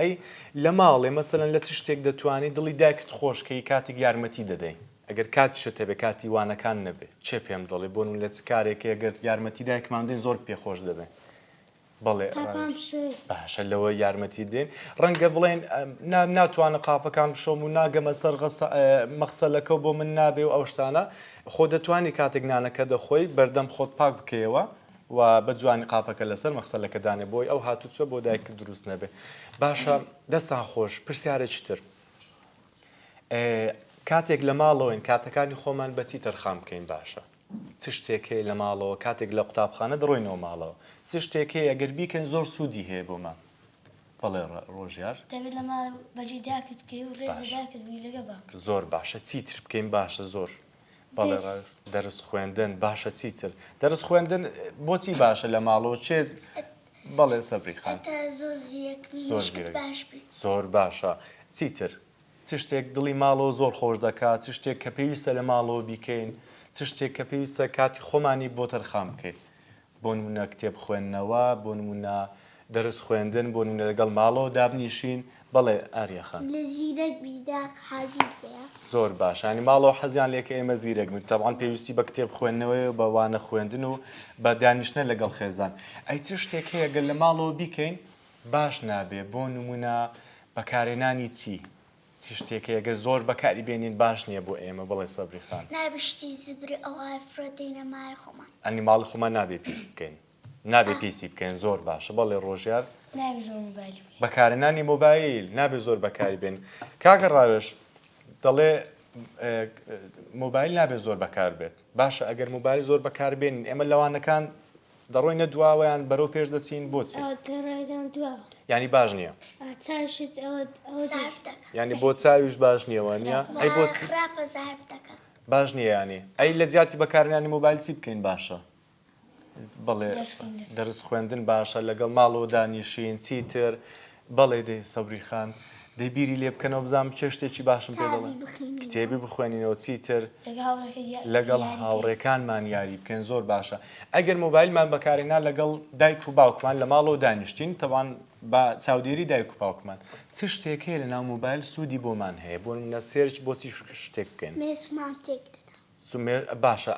ئەی لە ماڵێ مەسەلەن لە چ شتێک دەتوانی دڵی دایکت خۆش کەی کاتێک یارمەتی دەدەی ئەگەر کاتیشت هەبێ کاتی وانەکان نەبێ چێ پێم دەڵێ بۆ نمونە لە چ کارێک ئەگەر یارمەتی دایکمان بدەین زۆر پێ خۆش دەبێ بەڵێ قاپان بشۆی. باشە لەوە یارمەتی بدەین ڕەنگە بڵێن نا ناتوانە قاپەکان بشۆم و ناگەمە سەر مەخسەلەکە و بۆ من نابێ و ئەو شتانە خۆ دەتوانی کاتێک نانەکە دەخۆی بەردەم خۆت پاک بکەیەوە و بە جوانی قاپەکە لەسەر مەخسەلەکە دانێ بۆی ئەو هاتوچۆ بۆ دایکت دروست نەبێ باشە دەستان خۆش پرسیارێکی تر کاتێک لە ماڵەوەین کاتەکانی خۆمان بەچی تەرخان بکەین باشە چ شتێک هەیە لە ماڵەوە کاتێک لە قوتابخانە دەڕۆینەوە ماڵەوە چ شتێک هەیە گەر بیکەین زۆر سوودی هەیە بۆمان بەڵێ ڕۆژیار دەبێت لە ماڵ بەجێی داکت بکەی و ڕێز لە داکت بگری لەگەڵ باوکت. زۆر باشە چیتر بکەین باشە زۆر بەڵێ دەرس خوێندن باشە چیتر دەرس خوێندن بۆچی باشە لە ماڵەوە چێ بەڵێ سەبری خان زۆر زیرەک باش بی زۆر باشە چیتر چ شتێک دڵی ماڵەوە زۆر خۆش دەکات چ شتێک کە پێویستە لە ماڵەوە بیکەین چ شتێک کە پێویستە کاتی خۆمانی بۆ تەرخان بکەین بۆ نمونە کتێب خوێندنەوە، بۆ نمونە دەرس خوێندن، بۆ نمونە لەگەڵ ماڵەوە دابنیشین. بەڵێ ئاریا خان. لە زیرەک بی داک حەزی لێیە. زۆر باشە یانی ماڵەوە حەزیان لێ کە ئێمە زیرەک بین تەبعەن پێویستی بە کتێب خوێندنەوەیە و بە وانە خوێندن و بە دانیشتنە لەگەڵ خێزان. ئەی چ شتێک هەیە گەر لە ماڵەوە بیکەین باش نابێ بۆ نمونە بەکارهێنانی چی؟ چ شتێک هەیە گەر زۆر بەکاری بێنین باش نیە بۆ ئێمە بڵێ سەبری خان. نابێ شتی زبری ئەوها فرۆ دەینە ماڵی خۆمان. ئەنی ماڵی خۆمان نابێ پیس بکەین نابێ پیسی بکەین زۆر باشە بەڵێ ڕۆژیار. نابێ زۆر مۆبایل بکەین. بەکارهێنانی مۆبایل نابێ زۆر بەکاری بێن کاکە ڕاوێژ دەڵێ مۆبایل نابێ زۆر بەکار بێت باشە ئەگەر مۆبایل زۆر بەکار بێنین ئێمە لەوانەکان دەڕۆینە دواوە یان بەرەو پێش دەچین بۆچی؟ دەڕۆینە دواوە. یانی باش نییە؟ چاویشت ئەوە ئەوە زەعف دەکا. یانی بۆ چاویش باش نییە وانییە؟ ئەی بۆ خراپە زەعف دەکا. باش نییە یانی. ئەی لە جیاتی بەکارهێنانی مۆبایل چی بکەین باشە؟ بەڵێ دەرس خوێندن باشە لەگەڵ ماڵەوە دانیشین چیتر بەڵێ دەی سەبری خان دەی بیری لێ بکەنەوە بزانم چێ شتێکی باشم پێ دەڵێن کتێبی بخوێنینەوە چیتر لەگەڵ هاوڕێکانمان یاری بکەین زۆر باشە ئەگەر مۆبایلمان بەکارێنا لەگەڵ دایک و باوکمان لە ماڵەوە دانیشتین تەوان بە چاودێری دایک و باوکمان چ شتێک هەیە لە ناو مۆبایل سوودی بۆمان هەیە بۆ نمونە search بۆچی شتێک بکەین مێشکمان تێک دەدا باشە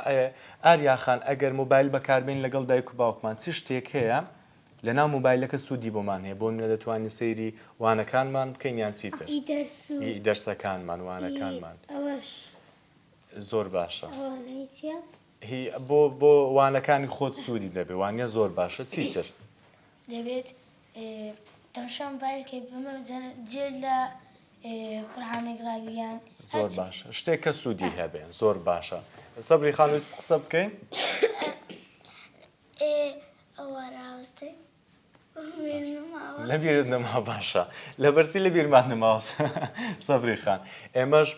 ئاریا خان ئەگەر مۆبایل بەکاربێن لەگەڵ دایک و باوکمان چ شتێک هەیە لەناو مۆبایلەکە سوودی بۆمان هەیە بۆ نمونە دەتوانین سەیری وانەکانمان بکەین یان چیتر ئی دەرس و ئی دەرسەکانمان وانەکانمان ئی ئەوەش زۆر باشە ئەوانەی چیە؟ هی بۆ بۆ وانەکانی خۆت سوودی دەبێ وانە زۆر باشە چیتر؟ دەبێت تەمشا مۆبایل کەی بمە جێ لە قورعانێک ڕاگریان زۆر باشە شتێک کە سوودی هەبێ زۆر باشە سەبری خان ویست قسە بکەین؟ ئێ ئەوە ڕاوستەی لەبیرت نەما باشە لەبەرچی لەبیرمان نەماوە سەبری خان ئێمەش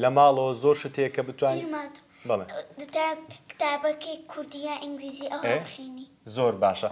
لە ماڵەوە زۆر شت هەیە کە بتوانین بەڵێ کتابەکەی کوردی یا ئینگلیزی ئەوە بخینی زۆر باشە.